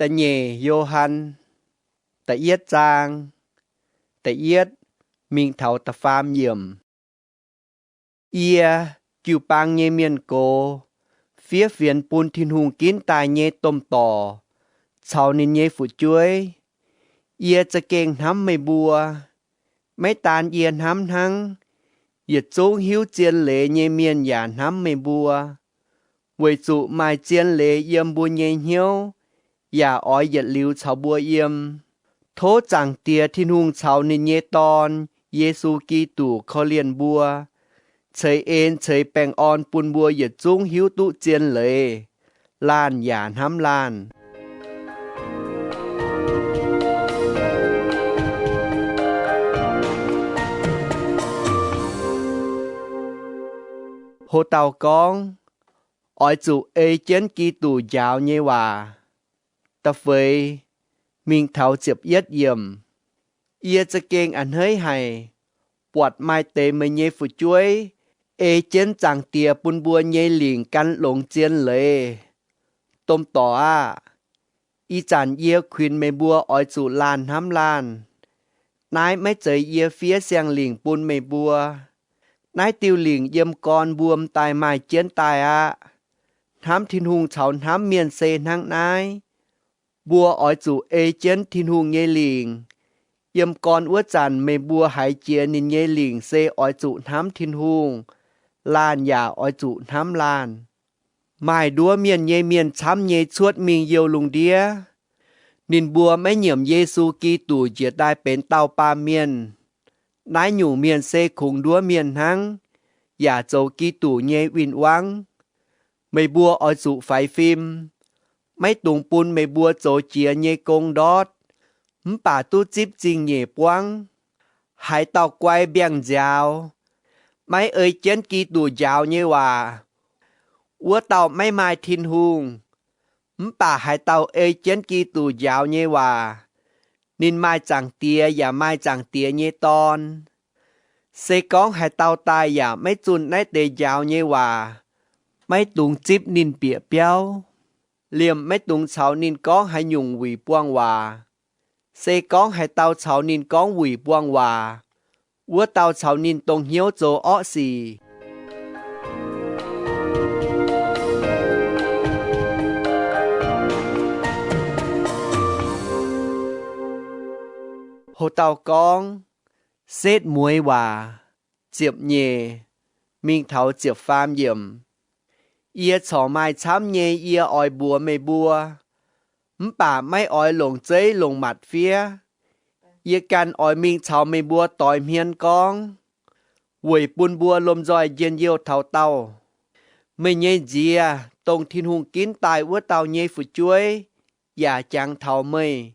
Da'nyeic Yo^han, da'yietv zaang, da'yietv mingh taux da'faam yiemc. Yie, jiu-baang nyei mienh gox, fiev fienx bun Tin-Hungh ginv daaih nyei domh dorc caux ninh nyei fu'jueiv, yie za'gengh hnamv meih mbuo. Maiv daan yie hnamv hnangv, yietc zungv hiuv zien leiz nyei mienh yaac hnamv meih mbuo, weic zuqc maaih zien leiz yiem mbuo nyei hnyouv yaac oix yietc liuz caux mbuo yiem. Tov Zaangc Diex Tin-Hungh caux ninh nyei Dorn, Yesu Giduc, korv-lienh mbuo, ceix en ceix baengh orn bun mbuo yietc zungv hiuv duqv zien leiz, laanh yaac hnamv laanh. Ho dauh gorngv, oix zuqc ei jienv Giduc njaaux nyei waac. Da'feix mingh taux ziepc yietv yiemc. Yie za'gengh a'hneiv haic, buatc maaih deix meih nyei fu'jueiv ei jienv Zaangc Diex bun mbuo nyei lingc gan longx zien leiz. Domh dorc aah! Ih zanc yie kuinx meih mbuo oix zuqc laanh hnamv laanh. Naaiv maiv zeiz yie fiev siang-lingc bun meih mbuo. Naaiv diuh lingc yiem gorn mbuo m'daaih maaih jienv daaih aqv. Hnamv Tin-Hungh caux hnamv mienh se hnangv naaiv. Mbuo oix zuqc ei jienv Tin-Hungh nyei lingc. Yiem gorn wuov zanc meih mbuo haiz jiex ninh nyei lingc se oix zuqc hnamv Tin-Hungh, laanh yaac oix zuqc hnamv laanh. Maaih nduov mienh nyei mienh camv nyei cuotv mingh youh lungh ndiev. Ninh mbuo maiv nyiemc Yesu Giduc njiec daaih benx dauh baamh mienh. Naaiv nyungc mienh se kungx nduov mienh hnangv, yaac zoux Giduc nyei win-wangv. Meih mbuo oix zuqc faix fim. Maiv dungx bun meih mbuo zoux jiex nyei gong ndortv, mv baac duqv zipv zingh nyeic buangv. Haaix dauh guai mbiaangx nziaaux, maiv ei jienv Giduc njaaux nyei waac, wuov dauh maiv maaih Tin-Hungh. Mv baac haaix dauh ei jienv Giduc njaaux nyei waac, ninh maaih Zaangc Diex yaac maaih Zaangc Diex nyei Dorn. Se gorngv haaix dauh daaih yaac maiv zunh naaiv deix njaaux nyei waac, maiv dungx zipv ninh bieqc biauv. Liemh maiv dungx caux ninh gorngv haaix nyungc wuic buangh waac. Se gorngv haaix dauh caux ninh gorngv wuic buangh waac, wuov dauh caux ninh dongh hnyouv zoux orqv sic. Ho dauh gorngv, setv mueiz waac, ziepc nyeic mingh taux ziepc faam yiemc. Yie corc maaih camv nyei yie oix mbuox meih mbuo, mv baac maiv oix longc zeiv longc matc fiev. Yie ganh oix mingh caux meih mbuo doix hmien gorngv, weic bun mbuo lomh nzoih njien-youh taux daauh. Meih nyei nziex, dongh Tin-Hungh ginv daaih wuov dauh nyei fu'jueiv, yaac jangx taux meih.